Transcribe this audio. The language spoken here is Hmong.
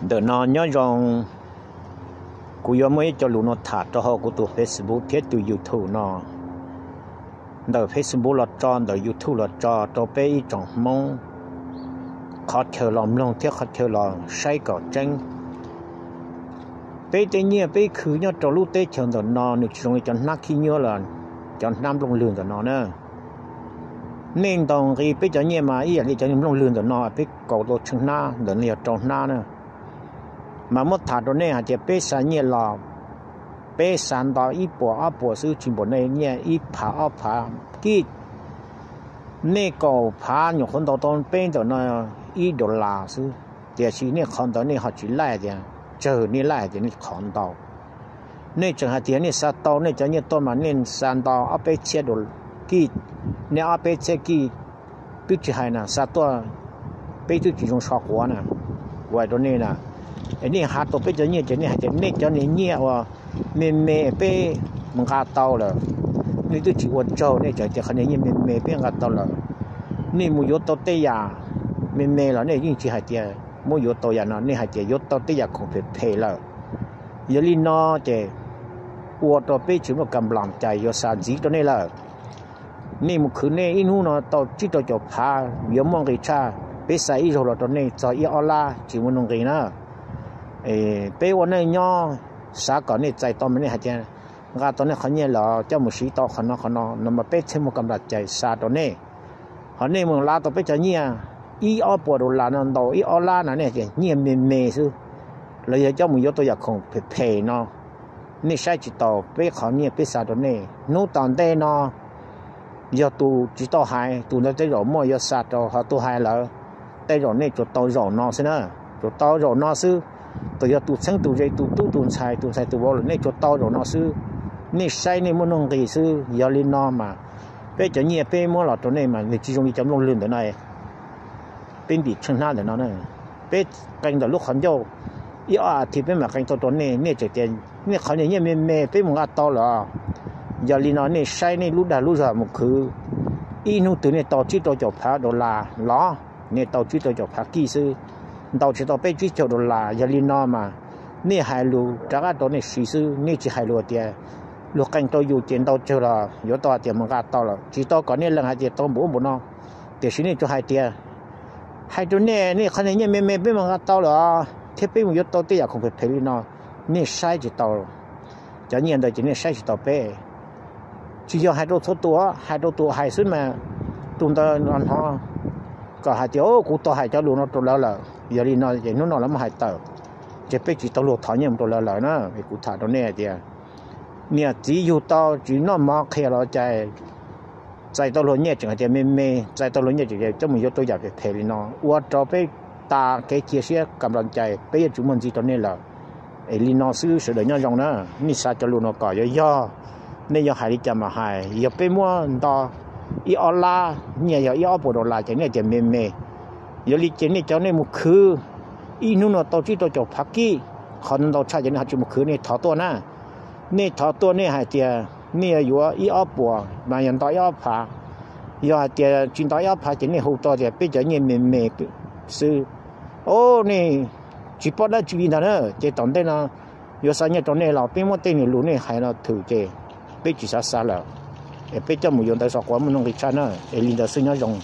Ntawm no nyob zoo, kuv yuav muaj ib co lus no tham rau hauv kuv tus Facebook thiab tus YouTube no. Ntawm Facebook los tso, ntawm YouTube los tso, rau peb ib tsoom Hmoob qhov chaw los mloog thiab qhov chaw los saib kom tseeb. Peb tej nyiaj peb khwv nyob rau lub teb chaws ntawm no nws tsis zoo li cov hnab khib nyiab los cov hnab nplooj lwg ntawm no na. Nej ntaus nqi peb cov nyiaj mas ib yam li cov nplooj lwg ntawm no, peb kaus tau tsheej hnab, ntawm no yog rau hnab na. Mas muab tham rau nej hais tias peb xa nyiaj los, peb xa nto ib puas ob puas xwb, tsis npaum nej nyiaj ib phav ob phav kij. Nej kaum phav nyuam qhuav ntaus tau peb ntawm no ib dollar xwb, tiam sis nej qhov ntawd nej ho tsis laij tias tsawg, nej laij tias nej qhov ntau. Nej tseem hais tias nej xa tau nej cov nyiaj tuaj mas nej xa nto ob peb txhiab kij, nej ob peb txhiab kij twb tsis hais na, xa tuaj peb twb tsis zoo so quav na. Kuv hais rau nej na, nej hais tau peb cov nyiaj ces nej hais tias nej cov niag nyiaj uas me me peb mus nqa tau lawm, nej twb tsis ua tsaug, nej tseem tias qhov niag nyiaj me me peb nqa tau lawm. Nej mus yuav tau tej yam me me los nej yeej tsis hais tias muab yuav tau yam no, nej hais tias yuav tau tej yam khoom phem phem lawm. Yog li no ces ua rau peb tsis muaj kam nplam cais yuav xa ntxiv rau nej lawm. Nej mus khwv nej ib hnub no tau tsib rau caum phav yuav muaj nqis tshaj peb xa ib zaug los rau nej txog ib ob lab tsis muaj nuj nqis na. Peb ua neej nyob xav kom nej txais tau mas nej hais tias nqa tau nej qhov nyiaj los coj mus siv tau qhov no qhov no no mas peb thiaj muaj kam nplam cais xa rau nej. Ho nej mus lav tau peb cov nyiaj ib ob puas dollar no ntaus ib ob lab no nej tias nyiaj me me xwb, los yog coj mus yuav tau yam khoom phem phem no, nej saib tsis taus peb qhov nyiaj peb xa rau nej. Hnub tom ntej no yog tus tsis tau hais, tus ntawd tej zaum muaj yuav xa rau, ho tus hais lawm tej zaum nej tsuas tau zaum no xwb na, tsuas tau zaum no xwb. Tsuas yog tus txheeb tus ze, tus tub tus ntxhais, tus ntxhais tus vauv lawm nej tsuas tau zaum no xwb. Nej saib nej muaj nuj nqis xwb. Yog li no mas peb cov nyiaj peb muab los rau nej mas nws tsis zoo li cov nplooj lwg ntawm no. Peb ntim tsheej hnab ntawm no na, peb qee ntawm lub qhov ncauj ib ob as thiv peb mam qee tau rau nej, nej tseem tias nej qhov niag nyiaj me me peb mus nqa tau lawm. Yog li no nej saib nej lub dag lub zog mus khwv, ib hnub twg nej tau tsib rau caum phav dollar los nej tau tsib rau caum phav kij xwb, ntaus tsis tau peb tsib caug dollar. Yog li no mas nej hais lus rov qab rau nej siv xwb, nej tsis hais lus tias luag qee rau yus ces ntau tsawg los yuav tau hais tias mus nqa tau lawm, tsis tau kom nej lees hais tias tau npaum ub npaum no. Tiam sis nej tsuas hais tias, hais rau nej, nej qhov niag nyiaj me me peb mus nqa tau lawm thiab peb mus yuav tau tej yam khoom phem phem li no, nej saib tsis taus cov nyiaj ntawd ces nej saib tsis taus peb. Tsis yog hais rau txhua tus, hais rau tus hais xwb mas tus ntawd hnov kom hais tias kuv tau hais cov lus no rau lawv lawm, yog li no ces hnub no lawv muab hais tawm, ces peb tsis tau luag thov nyiaj mus rau lawv lawm na. Kuv tham rau nej hais tias niam txiv yug tau tsis noj mov qhia los cas txais tau luag nyiaj tseem hais tias me me, txais tau luag nyiaj tseem coj mus yuav tau yam phem phem li no, ua rau peb tas kev cia siab kam nplas cai, peb yuav tsis muaj ntxiv rau nej lawm. Es li no xwb sawv daws nyob zoo na, nej xav cov lus no kom yuav yog, nej yuav hais li cas mas hais, yog peb muab nto ib ob lab nyiaj yog ib ob puas dollar ces nej tias me me. Yog li ces nej cov nej mus khwv ib hnub no tau tsib rau caum phav kij, qhov ntau tshaj ces nej ho tsis mus khwv, nej thov tuaj na. Nej thov tuaj nej hais tias nej yuav yuav ib ob puas mas yog nto ib ob phav. Yog hais tias tsis nto ib ob phav ces nej hu tau tias peb cov nyiaj me me xwb. O, nej tsis paub dab tsi li ntag na. Ces tom ntej no yuav xa nyiaj rau nej los peb muab tej nws lus nej hais no thwm ces peb tsis xav xa lawm. Es peb coj mus yuav ntawv xo quav muaj nuj nqis tshaj na. Es li ntawd xwb nyob zoo.